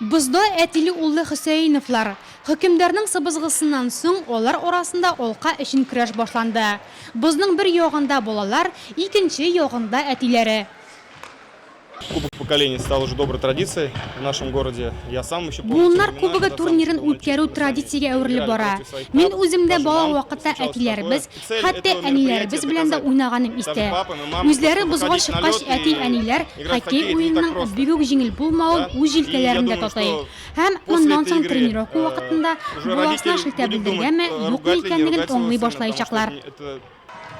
Бозда әтиле-уллы Хөсәеновлар. Хөкемдарның сыбызгысыннан соң алар арасында алка өчен көрәш башланды. Бозның бер ягында балалар, икенче ягында әтиләре. Кубок поколений стал уже доброй традицией в нашем городе. Я сам еще помню те Буыннар времена, кубогы когда сам турнирын был үткәрү мальчишкой, мы сами традициягә играли әверелеп бара. против своих Мин пап, үзем дә даже бала мам вакытта случалось әтиләребез, такое. Цель хәтта этого әниләребез мероприятия белән дә доказать уйнаганым даже истә. папам и мамам, Үзләре что бозга выходить на чыккач, лед и әти-әниләр играть в хоккей хоккей это не так уенының просто. бик үк җиңел булмавын Да? үз И я җилкәләрендә думаю, татый. что Һәм после моннан этой соң игры тренировка э, вакытында уже баласына родитель шелтә будет думать, белдергәнме, э, юкмы ругать ли, не икәнлеген ругать своего аңлый сына, потому что это башлаячаклар. не- это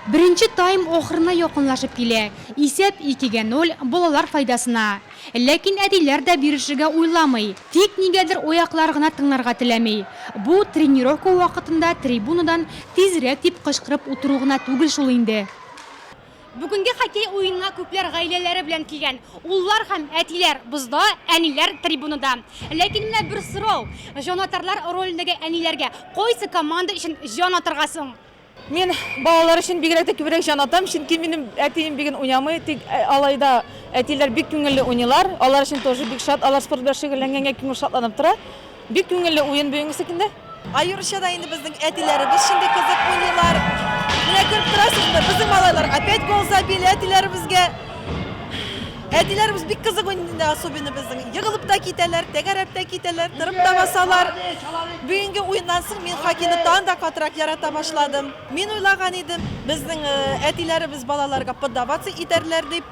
Беренче тайм ахырына якынлашып килә. Исәп икегә ноль, балалар файдасына. Ләкин әтиләр дә бирешергә уйламый. Тик нигәдер аяклар гына тыңларга теләми. Бу тренировка вакытында трибунадан тизрәк дип кычкырып утыру гына түгел шул инде. Бүгенге хоккей уенына күпләр гаиләләре белән килгән. Уллар һәм әтиләр бозда, әниләр трибунада. Ләкин менә бер сорау, җанатарлар ролендәге әниләргә кайсы команда өчен җан атарга соң? Мин балалар өчен бигрәк тә күбрәк җан атам, чөнки минем әтием бүген уйнамый, тик алай да әтиләр бик күңелле уйныйлар. Алар өчен тоже бик шат, алар спорт белән шөгыльләнгәнгә күңел шатланып тора. Бик күңелле уен бүгенгесе көндә. Аеруча да инде безнең әтиләребез шундый кызык уйныйлар. Менә күреп торасызмы, безнең малайлар опять гол забили әтиләребезгә. Әтиләребез бик кызык уйный инде, особенно безнең. Егылып та китәләр, тәгәрәп тә китәләр, торып та басалар. Бүгенге уеннан соң мин хоккейны тагын да катырак ярата башладым. Мин уйлаган идем, безнең әтиләребез балаларга поддаваться итәрләр дип.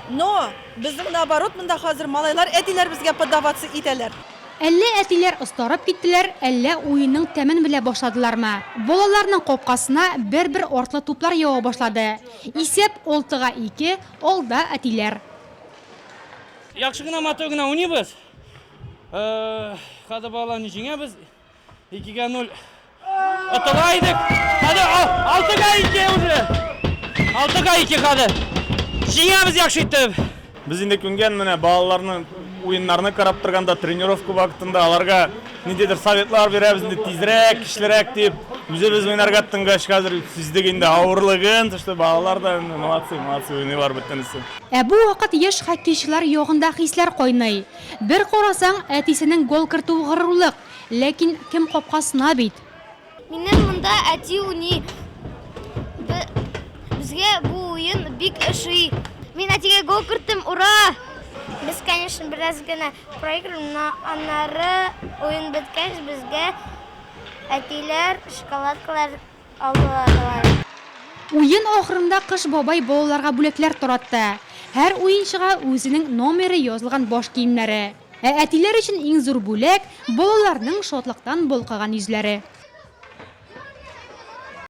Но безнең наоборот монда хәзер малайлар әтиләребезгә поддаваться итәләр. Әллә әтиләр остарып киттеләр, әллә уенның тәмен белә башладылармы? Балаларның капкасына бер-бер артлы туплар ява башлады. Исәп алтыга ике, Алда әтиләр. Яхшы гына, матур гына уйныйбыз. Хәзер балаларны җиңәбез. 2-га 0 отыла идек. Хәзер 6-га 2 уже. 6-га 2 хәзер. Җиңәбез яхшы итеп. Без инде күнгән менә балаларның уеннарны карап торганда, тренировка вакытында аларга ниндидер советлар бирәбез инде тизрәк, көчлерәк дип. Үзебез уйнарга тотынгач, хәзер сиздек инде авырлыгын, что балалар да инде молодцы, молодцы уйныйлар бөтенесе. Ә бу вакыт яшь хоккейчылар ягында хисләр кайный. Бер карасаң, әтисенең гол кертүе горурлык, ләкин кем капкасына бит. Минем монда әти уйный. Безгә бу уен бик ошый. Мин әтигә гол керттем, ура! Без, конечно, бераз гына проигрываем, но аннары уен беткәч, безгә әтиләр шоколадкалар алдылар. Уен ахырында Кыш бабай балаларга бүләкләр таратты. Һәр уенчыга үзенең номеры язылган баш киемнәре. Ә әтиләр өчен иң зур бүләк, балаларның шатлыктан балкыган йөзләре.